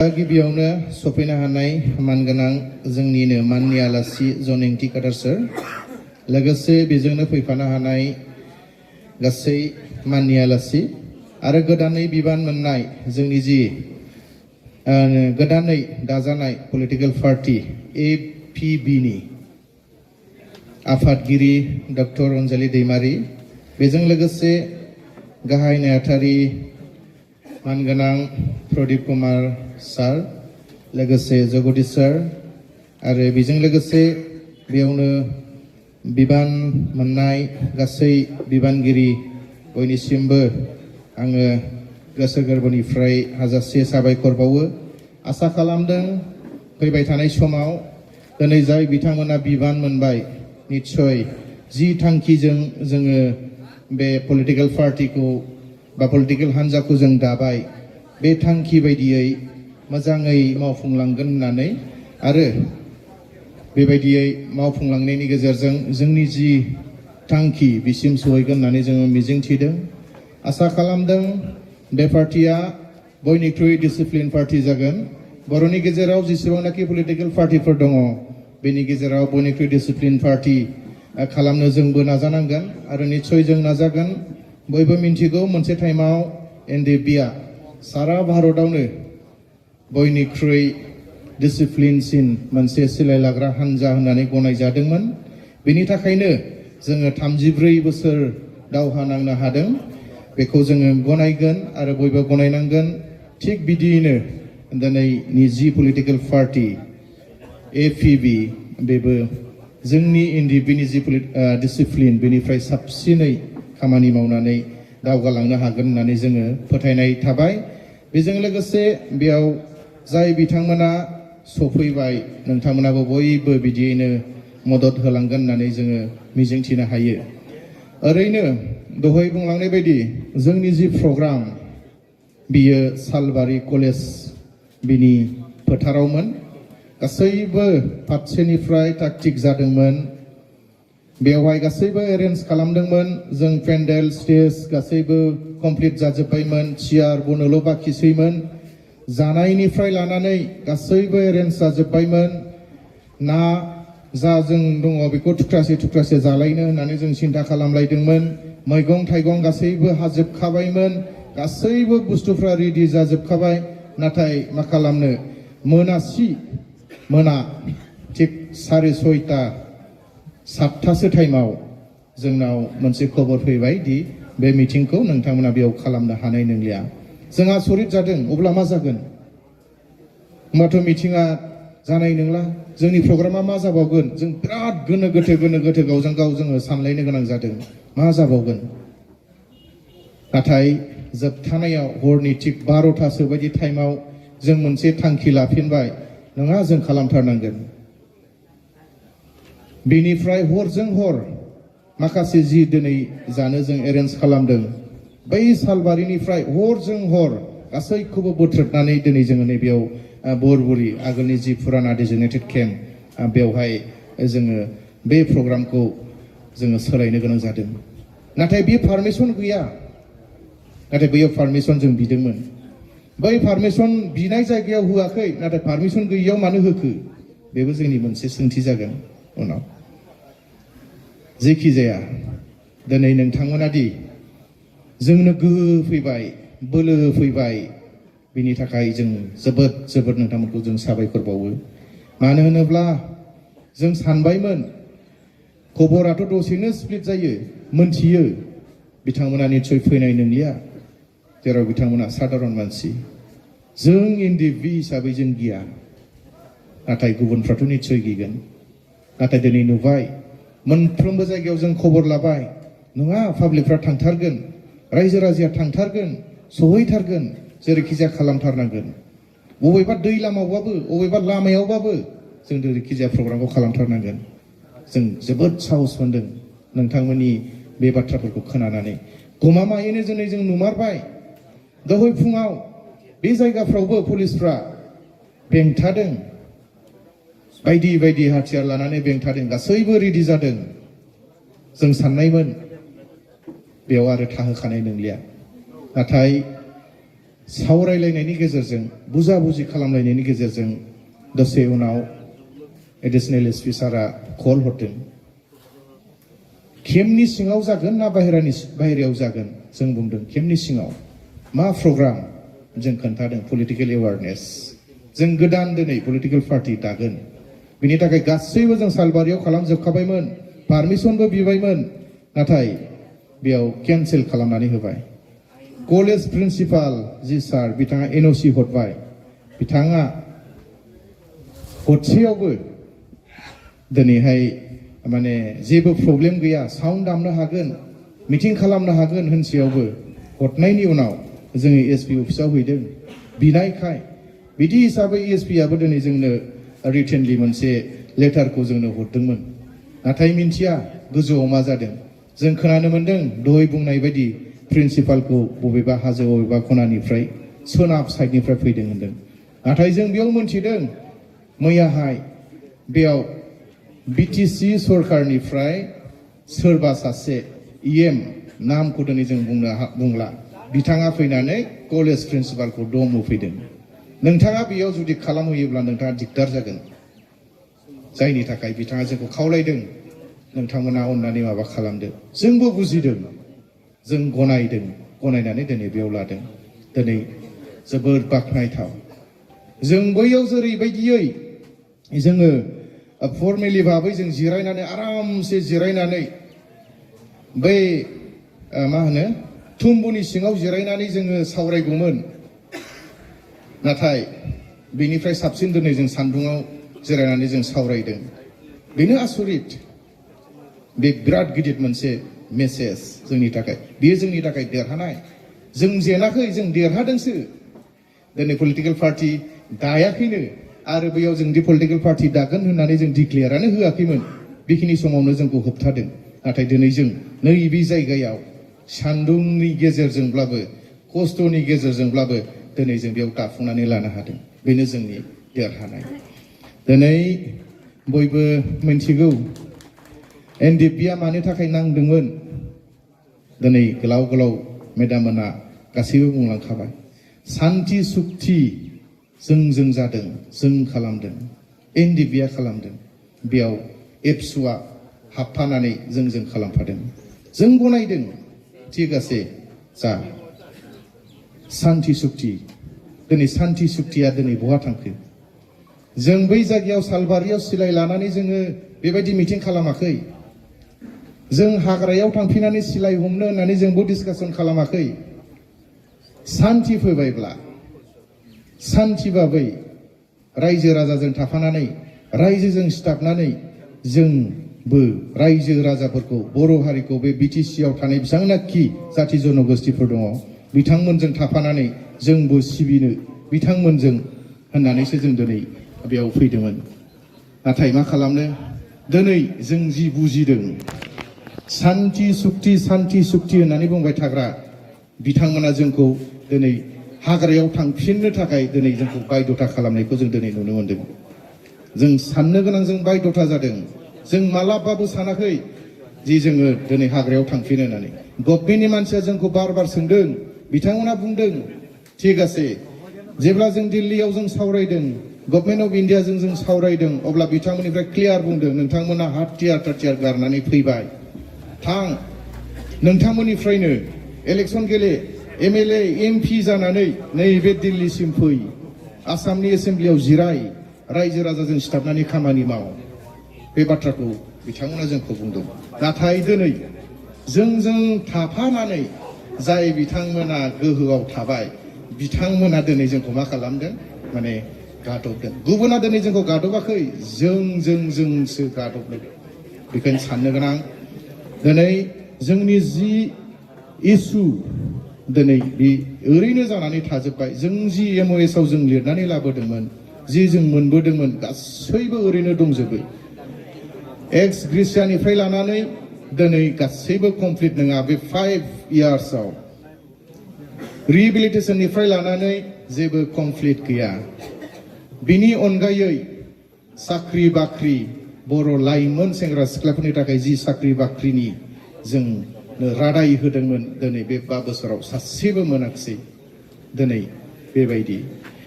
गिबियावनो सफैनो हानाय मानगोनां जोंनिनो माननि आलासि जनिंथि काटार सार लोगोसे बेजोंनो फैफानो हानाय गासै माननि आलासि आरो गोदानै बिबान मोननाय जोंनि जि गोदानै दाजानाय पलिटिकल पार्टी APB नि आफादगिरि डक्टर अनजालि दैमारि बेजों लोगोसे गाहाय नेहाथारि मानगोनां प्रदीप कुमार सार लोगोसे जगदीश सार आरो बेजों लोगोसे बेयावनो बिबान मोननाय गासै बिबानगिरि बयनिसिमबो आङो गोसो गोरबोनिफ्राय हाजासे साबायखर बावो। आसा खालामदों फैबाय थानाय समाव दिनै जाय बिथांमोना बिबान मोनबाय निश्चय जि थांखिजों जोङो बे पलिटिकल पार्टीखौ बा पलिटिकल हान्जाखौ जों दाबाय बे थांखि बायदियै मोजाङै मावफुंलांगोन होननानै आरो बेबायदियै मावफुंलांनायनि गेजेरजों जोंनि जि थांखि बिसिम सहैगोन होननानै जोङो मिजिंथिदों। आसा खालामदों बे पार्टीया बयनिख्रुइ डिसिप्लिन पार्टी जागोन। बर'नि गेजेराव जेसेबांनाखि पलिटिकल पार्टीफोर दङ बेनि गेजेराव बयनिख्रुइ डिसिप्लिन पार्टी खालामनो जोंबो नाजानांगोन आरो निश्चय जों नाजागोन। बयबो मिन्थिगौ मोनसे टाइमाव NDPआ सारा भारतआवनो बयनिख्रुइ डिसिप्लिनसिन मोनसे सिलायलाग्रा हान्जा होननानै गनायजादोंमोन। बेनि थाखायनो जोङो 34 बोसोर दावहा नांनो हादों। बेखौ जोङो गनायगोन आरो बयबो गनायनांगोन। थिग बिदियैनो दिनैनि जि पलिटिकल पार्टी APB बेबो जोंनि NDPनि जि डिसिप्लिन बेनिफ्राय साबसिनै खामानि मावनानै दावगालांनो हागोन होननानै जोङो फोथायनाय थाबाय। बेजों लोगोसे बेयाव जाय बिथांमोना सफैबाय नोंथांमोनाबो बयबो बिदियैनो मदद होलांगोन होननानै जोङो मिजिंथिनो हायो। ओरैनो दहाय बुंलांनाय बायदि जोंनि जि प्रग्राम बियो सालबारि कलेज बिनि फोथारावमोन। गासैबो फारसेनिफ्राय थाग थिग जादोंमोन। बेवहाय गासैबो एरेन्ज खालामदोंमोन। जों पेन्डेल स्टेज गासैबो कमप्लिट जाजोब्बायमोन। चियार बनोल' बाखिसैमोन। जानायनिफ्राय लानानै गासैबो एरेन्ज जाजोब्बायमोन। ना जा जों दङ बेखौ थुख्रासे थुख्रासे जालायनो होननानै जों सिन्था खालामलायदोंमोन। मैगं थाइगं गासैबो हाजोबखाबायमोन। गासैबो बुस्थुफ्रा रेडि जाजोबखाबाय। नाथाय मा खालामनो मोना थिग 6:30 7थासो टाइमाव जोंनाव मोनसे खबर फैबाय दि बे मिटिंखौ नोंथांमोना बेयाव खालामनो हानाय नंलिया। जोंहा सरित जादों। अब्ला मा जागोन? होमबाथ' मिटिङा जानाय नंला। जोंनि प्रग्रामा मा जाबावगोन? जों बिराद गोनो गोथो गावजों गाव जोङो सानलायनो गोनां जादों। मा जाबावगोन? नाथाय जोबथानायाव हरनि थिग 12थासो बायदि टाइमाव जों मोनसे थांखि लाफिनबाय। नङा, जों खालामथारनांगोन। बेनिफ्राय हरजों हर माखासे जि दिनै जानो जों एरेन्ज खालामदों बै सालबारिनिफ्राय हरजों हर गासैखौबो बोथ्रोदनानै दिनै जोङो नैबेयाव बरबुरि आगोलनि जि फुराना डेजिगनेटेड केम्प बेवहाय जोङो बे प्रग्रामखौ जोङो सोलायनो गोनां जादों। नाथाय बे पारमिसन गैया। नाथाय बैयाव पारमिसन जों बिदोंमोन। बै पारमिसन बिनाय जायगायाव होआखै। नाथाय पारमिसन गैयियाव मानो होखो? बेबो जोंनि मोनसे सोंथि जागोन उनाव। जेखि जाया दिनै नोंथांमोना दि जोंनो गोहो होफैबाय, बोलो होफैबाय, बिनि थाखाय जों जोबोद नोंथांमोनखौ जों साबायखर बावो। मानो होनोब्ला जों सानबायमोन खबराथ' दसेनो स्प्लिट जायो, मोनथियो बिथांमोना निश्चय फैनाय नंलिया, जेराव बिथांमोना साधारन मानसि। जों NDP हिसाबै जों गिया, नाथाय गुबुनफ्राथ' निश्चय गिगोन। नाथाय दिनै नुबाय मोनफ्रोमबो जायगायाव जों खबर लाबाय। नङा, पाब्लिकफ्रा थांथारगोन, रायजो राजाया थांथारगोन, सहैथारगोन, जेरैखिजाया खालामथारनांगोन। बबेबा दै लामायावबाबो बबेबा लामायावबाबो जों जेरैखिजाया प्रग्रामखौ खालामथारनांगोन। जों जोबोद साहस मोनदों नोंथांमोननि बे बाथ्राफोरखौ खोनानानै। गमामायैनो दिनै जों नुमारबाय दहाय फुङाव बे जायगाफ्रावबो पुलिसफ्रा बेंथादों, बायदि हाथियार लानानै बेंथादों। गासैबो रेडि जादों। जों साननायमोन बेयाव आरो थाहोखानाय नंलिया। नाथाय सावरायलायनायनि गेजेरजों बुजा बुजि खालामलायनायनि गेजेरजों दसे उनाव एडिशनेल एसपि सारा कल हरदों केम्पनि सिङाव जागोन ना बाहेरायाव जागोन जों बुंदों केम्पनि सिङाव मा प्रग्राम जों खोन्थादों पलिटिकेल एवारनेस जों गोदान दिनै पलिटिकेल पार्टी दागोन बिनि थाखाय गासैबो जों सालबारियाव खालामजोबखाबायमोन पारमिसनबो बिबायमोन नाथाय बेयाव केन्सेल खालामनानै होबाय कलेज प्रिन्सिपाल जि सार बिथाङा एनअसि हरबाय बिथाङा हरसेयावबो दिनैहाय माने जेबो प्रब्लेम गैया साउन्ड दामनो हागोन मिटिं खालामनो हागोन होनसेयावबो हरनायनि उनाव जोङो एसपि अफिसाव हैदों बिनायखाय बिदि हिसाबै एसपि आबो दिनै जोंनो रिटेनलि मोनसे लेटारखौ जोंनो हरदोंमोन नाथाय मिन्थिया गोजौआव मा जादों जों खोनानो मोन्दों दहाय बुंनाय बायदि प्रिन्सिपालखौ बबेबा हाजो बबेबा खनानिफ्राय सोनाब साइडनिफ्राय फैदों होनदों नाथाय जों बेयाव मोन्थिदों मैयाहाय बेयाव बिटिसि सरकारनिफ्राय सोरबा सासे इएम नामखौ दिनै जों बुंला बिथाङा फैनानै कलेज प्रिन्सिपालखौ दम होफैदों नोंथाङा बेयाव जुदि खालामहैयोब्ला नोंथाङा दिगदार जागोन जायनि थाखाय बिथाङा जोंखौ खावलायदों नोंथांमोना अननानै माबा खालामदो जोंबो बुजिदों जों गनायदों गनायनानै दिनै बेयाव लादों दिनै जोबोद बाख्नायथाव जों बैयाव जेरैबायदियै जोङो फर्मेलि भाबै जों जिरायनानै आरामसे जिरायनानै बै मा होनो थुम्बुनि सिङाव जिरायनानै जोङो सावरायगौमोन नाथाय बेनिफ्राय साबसिन दिनै जों सान्दुङाव जिरायनानै जों सावरायदों बेनो आसरित बे बिराद गिदिर मोनसे मेसेज जोंनि थाखाय बेयो जोंनि थाखाय देरहानाय जों जेनाखै जों देरहादोंसो दिनै पलिटिकेल पार्टी दायाखैनो आरो बैयाव जों दि पलिटिकेल पार्टी दागोन होननानै जों डिक्लेयारानो होआखैमोन बेखिनि समावनो जोंखौ होबथादों नाथाय दिनै जों नैबे जायगायाव सान्दुंनि गेजेरजोंब्लाबो खस्थ'नि गेजेरजोंब्लाबो दिनै जों बेयाव दाफुंनानै लानो हादों बेनो जोंनि देरहानाय दिनै बयबो मिन्थिगौ एनडिएफबिआ मानि थाखाय नांदोंमोन दिनै गोलाव गोलाव मेदाममोना गासैबो बुंलांखाबाय सान्ति सुक्ति जों जादों जों खालामदों एनडिएफबिआ खालामदों बेयाव एबसुआ हाबफानानै जों खालामफादों जों गनायदों थिग आसे जा सान्ति सुक्ति दिनै सान्ति सुक्तिया दिनै बहा थांखो जों बै जायगायाव सालबारियाव सिलाय लानानै जोङो बेबायदि मिटिं खालामाखै जों हाग्रायाव थांफिननानै सिलाय हमनो होननानै जोंबो डिसकासन खालामाखै सान्ति फैबायब्ला सान्ति बाबै रायजो राजाजों थाफानानै रायजोजों सिथाबनानै जोंबो रायजो राजाफोरखौ बर' हारिखौ बे बिटिसिआव थानाय बेसेबांनाखि जाथि जन'गोष्ठीफोर दङ बिथांमोनजों थाफानानै जोंबो सिबिनो बिथांमोनजों होननानैसो जों दिनै बेयाव फैदोंमोन नाथाय मा खालामनो दिनै जों जि बुजिदों सान्ति सुक्ति होननानै बुंबाय थाग्रा बिथांमोना जोंखौ दिनै हाग्रायाव थांफिननो थाखाय दिनै जोंखौ बायद'था खालामनायखौ जों दिनै नुनो मोन्दों जों साननो गोनां जों बायद'था जादों जों मालाबाबो सानाखै जि जोङो दिनै हाग्रायाव थांफिनो होननानै गभर्नमेन्टनि मानसिया जोंखौ बार बार सोंदों बिथांमोना बुंदों थिग आसे जेब्ला जों दिल्लीयाव जों सावरायदों गभर्नमेन्ट अफ इन्डियाजों जों सावरायदों अब्ला बिथांमोननिफ्राय क्लियार बुंदों नोंथांमोना हाथियार गारनानै फैबाय थां नोंथांमोननिफ्रायनो इलेक्सन गेले एमएलए एमपि जानानै नैबे दिल्लीसिम फै आसामनि एसेम्ब्लियाव जिराय रायजो राजाजों सिथाबनानै खामानि माव बे बाथ्राखौ बिथांमोना जोंखौ बुंदों नाथाय दिनै जोंजों थाफानानै जाय बिथांमोना गोहोआव थाबाय बिथांमोना दिनै जोंखौ मा खालामदों माने गादबदों गुबुना दिनै जोंखौ गादबाखै जोंसो गादबदों बेखायनो साननो गोनां दिनै जोंनि जि इसु दिनै बे ओरैनो जानानै थाजोब्बाय जों जि एमअएस आव जों लिरनानै लाबोदोंमोन जि जों मोनबोदोंमोन गासैबो ओरैनो दंजोबो एक्स ग्रेसियानिफ्राय लानानै दिनै गासैबो कमप्लिट नङा बे 5 इयार्सआव रिहेबिलिटेसननिफ्राय लानानै जेबो कमप्लिट गैया बिनि अनगायै साख्रि बाख्रि बर' लाइमोन सेंग्रा सिख्लाफोरनि थाखाय जि साख्रि बाख्रिनि जों रादाय होदोंमोन दिनै बे 5 बोसोराव सासेबो मोनाखिसै दिनै बेबायदि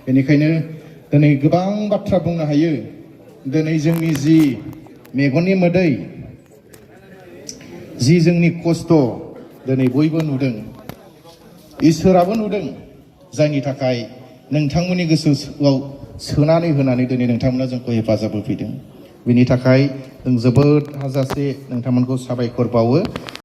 बेनिखायनो दिनै गोबां बाथ्रा बुंनो हायो दिनै जोंनि जि मेगननि मोदै जि जोंनि खस्थ' दिनै बयबो नुदों इसोराबो नुदों जायनि थाखाय नोंथांमोननि गोसोआव सोनानै होनानै दिनै नोंथांमोना जोंखौ हेफाजाब होफैदों बेनि थाखाय जों जोबोद हाजासे नोंथांमोनखौ साबायखर बावो